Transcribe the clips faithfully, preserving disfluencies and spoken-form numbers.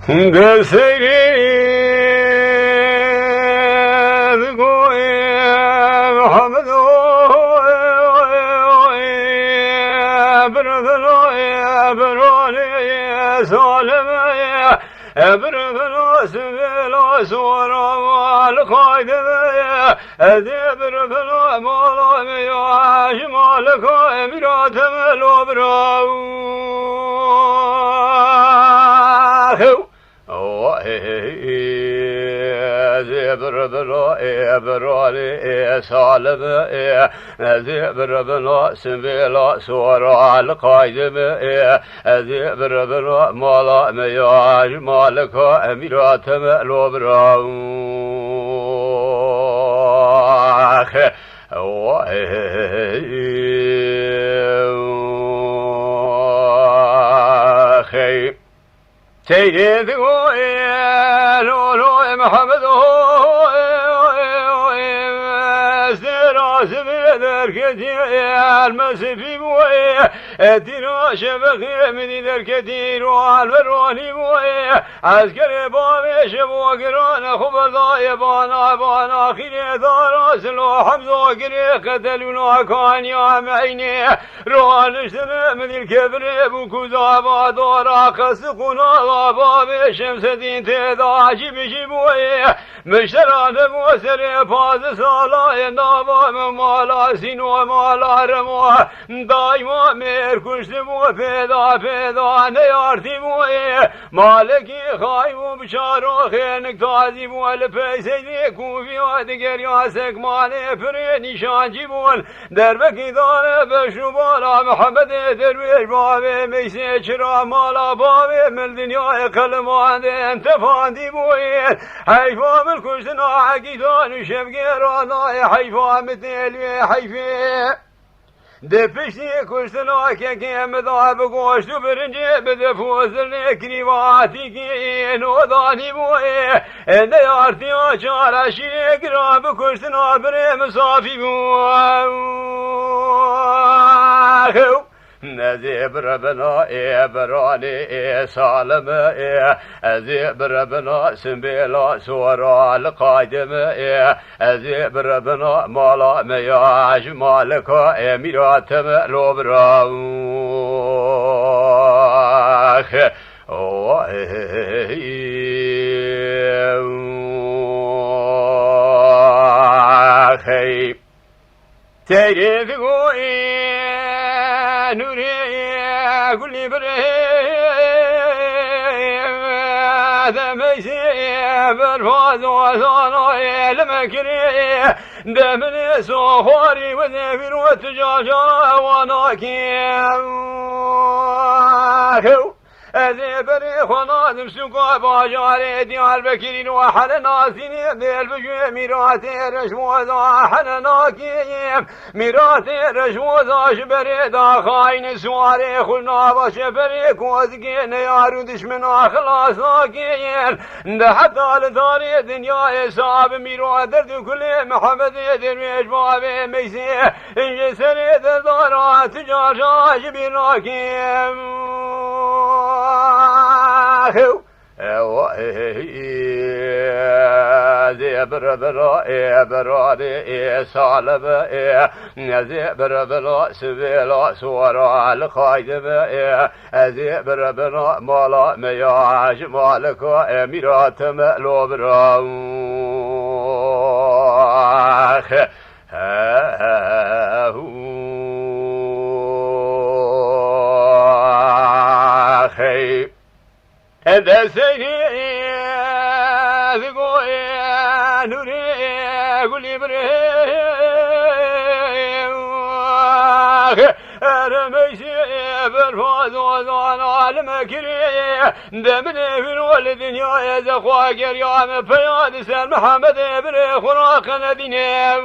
Deseyrê digoyê Mihemedo, bir velo, bir olê, salime, bir velo, sivela, sora, li qayde, ez ê bir velo, mala me ya, ji malika, mîrate me lo bira. Hew. Oh, ê, ê, ê, ez ê bir velo, ê, bir olê, ê, salime, ê, ez ê bir velo, sivela, sora, li qayde me, ê, ez ê bir velo, mala me ya, ji malika, mîrate me lo bira. Oh, ê, ê, ê, ê, oh, ê. Seyrê digoyê, lo, lo, Mihemedo, sêra sibê derketî, elmesifî bûyê, tîra şebexê min dî derketî, ro alveronî bûyê, eskerê bavê şevo girane xwe berdayê bana, bana xîrê dara silo Hemzo girê qetelûna kaniya meynê. Roniştine min dîl kevirê bû ku zava dora qesiqûna bavê Şemsedîn têda jî bijî bûyê. Miştera de bo serê pazdeh salayê nava min mala Sîno mala Remo. Dayma mêr kuşti bû pêda pêda neyartî bûyê. Malekî xay bû bi çaroxê nik tazî bû li pey Seydê kûviya digeriya sekmanê pirê nîşancî bûn. Derbekî dane beş û bala Mihemedê derwêş bavê Meysê çira mala bavê min dinyayê qelimandên tefandî bûyên. Heyfa min kuştina Egîdan û şevgêra nayê heyfa min têlwê heyfê. Di piştî kuştina kekê min da bi goşt û birincê bi def û zirnê kirîvatîkî nodanî bûyê. Neyartiya çareşîrê giran bi kuştina birê min safî bû. Ez ê biribina ê biranê ê salime ê, ez ê biribina simbêla sora li qaydime ê, ez ê biribina mala me ya ji malika ê mîrate me lo bira. Hey. Teyrê digoyê nûrê gulî birê demeyzê berfaz ozanayê li me kirê deminê soxwarî wezê vîr we tu cacara wana kê. Ez ê berê xwe nadim sûka bajarê Diyarbekirî û hele nasînê bêl bijê mîratê reşmoza hele nakêm. Mîratê reşmoza ji berê daxayne siwarê xwe nava şeferê kozikê neyar û dişmina xilas nakêm. De heta li darê dinyayê sabi mîro derd û kulê Mihemedê derwêş bavê Meysê. Ji serê derdara tu carca ji bîr nakim. Ew, ey, ez ê biribira ê biranê ê salime ê, ez ê biribira sivêla sora li qaydime ê, ez ê biribira mala me ya ji malika ê mîratime lo bira. Hey. Deseyrê digoyê nûrê gulî birê. Eremeyşê berfaz ozan alime kirê. Deminê vîro li dinyayê zexwa geriya me peya di ser Mihemedê birê xwe raqene dînê.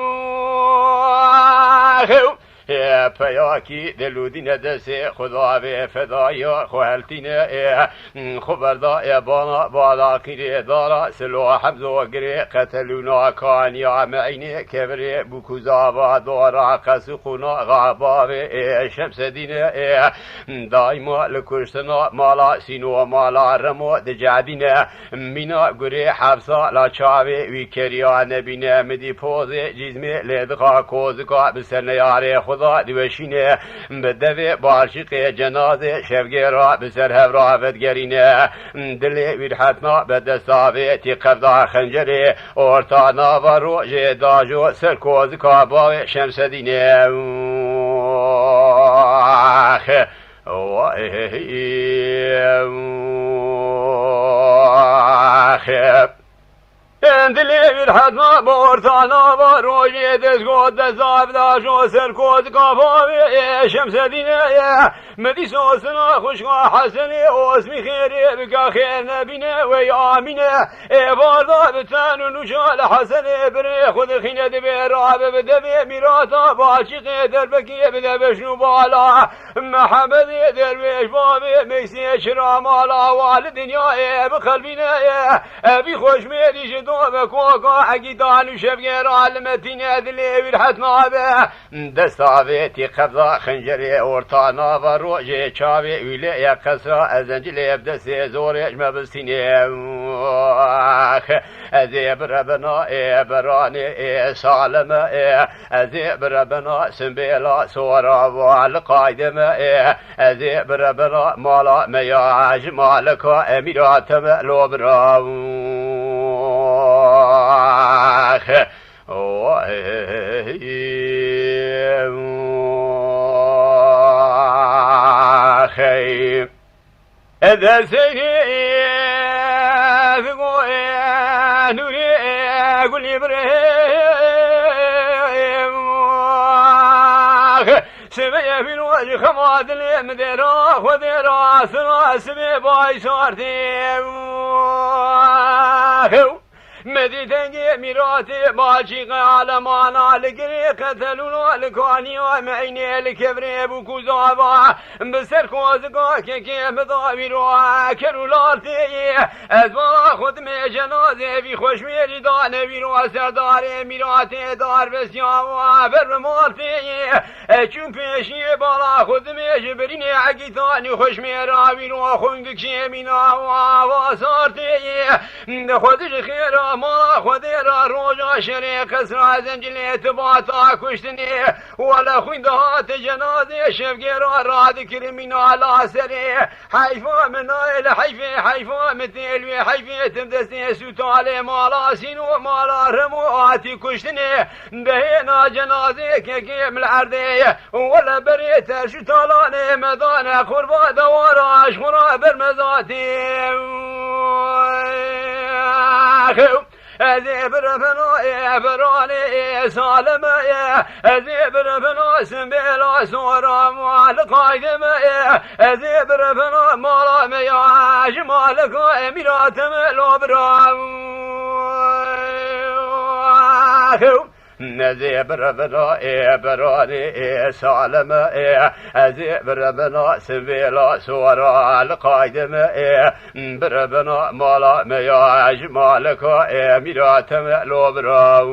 Ê peyakî dilûdîne destê xwe davê fedaya xwe heltîne ê xwe berda ê bana badaqîrê dara silo hemzo girê qetelûna kaniya meynê kevirê bûkûzava dora qesûqûna xabavê ê Şemsedîne ê daîma li kuştina mala sîno mala remo dicedîne. Mîna gurê hefsa la çavê wî keriya nebîne, midî pozê cîzmê lê dixa kozika bi ser neyarê xwe da diweşîne. Bi devê balşîqê cenazê şevgêra bi ser hevra vedigerîne. Dilê wî rihetna be desta vê tî qevda xencerê orta nava rojê dajo ser kozika bavê Şemsedînê. Wah! Wah! Dilê wî rihetna bortana va rojê dest got dest avda jo ser kozika bavê Şemsedînê. Mi dîsa sina xwişka Hesenê osmî xêrê bika xêr nebîne wey amîne. Ê barda bi ten û nûca li Hesenê birê xwe dixîne dibê rabe bi devê mîrata Balçîqê derbekê bide beşnû bala. Mehemedê derwêş bavê meysê çira mala wa li dinyayê bi qelbîne ye. Evî xweşmêrî ji dove koka egîdan û şevgêra li metîne dilê wî rihet nabe. Desta vê tî qevza xincerê orta nava rojê çavê wî lê ye qesra ezencilê bi destê zorê ji me bistînê. Ax, ez ê birebena ê beranê ê saleme ê, ez ê birebena simbêla sora va li qaydeme ê, ez ê birebena mala me ya ji malika emîra te me lo bira. Ax. Xey. Destê figoyê nûrê gulî birê. Sibê pîroz xema dilê min dêra xwe dêra sira sibê bay sartê. Medî dengê mîratê balçîqê alemana li girê qetelûna li kaniya meynê li kevirê bû ku zava bi ser kozika kekê min da wîro ker û lar tê. Ez bala xwe dimê cenazê vî xweşmêrî dane wîro serdarê mîratê darbesiya wa ber bi mal tê. Çûn pêşiyê bala xwe dimê ji birînê egîtanî xweşmêra wîro xwîn dikşê mîna wa va sar tê. Xwedî ji xêra mala Xwedê ra roja şerê qesra zencilê tibata kuştinê. Wele xwîn dihate cenazê şevgêra radikir mîna la serê. Heyfa min nayê li heyfê, heyfa min tê li wê heyfê tim destê sûtalê mala sîno mala remo hatî kuştinê. Dehêna cenazê kekê min li erdê ye. Wele berê te ji talanê me dane qurba dewara ji xwe ra bermezatê. Ez ê birevena ê beranê ê saleme ye. Ez ê birevena simbêla sora mali qaydeme ye. Ez ê birevena mala me ya ji malika emîra te me lo bira. Ez ê birevena ê beranê ê saleme ê. Ez ê birevena sivêla sora li qaydeme ê. Birevena mala me ya ji malika ê mîra te me lo bira.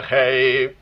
Xey.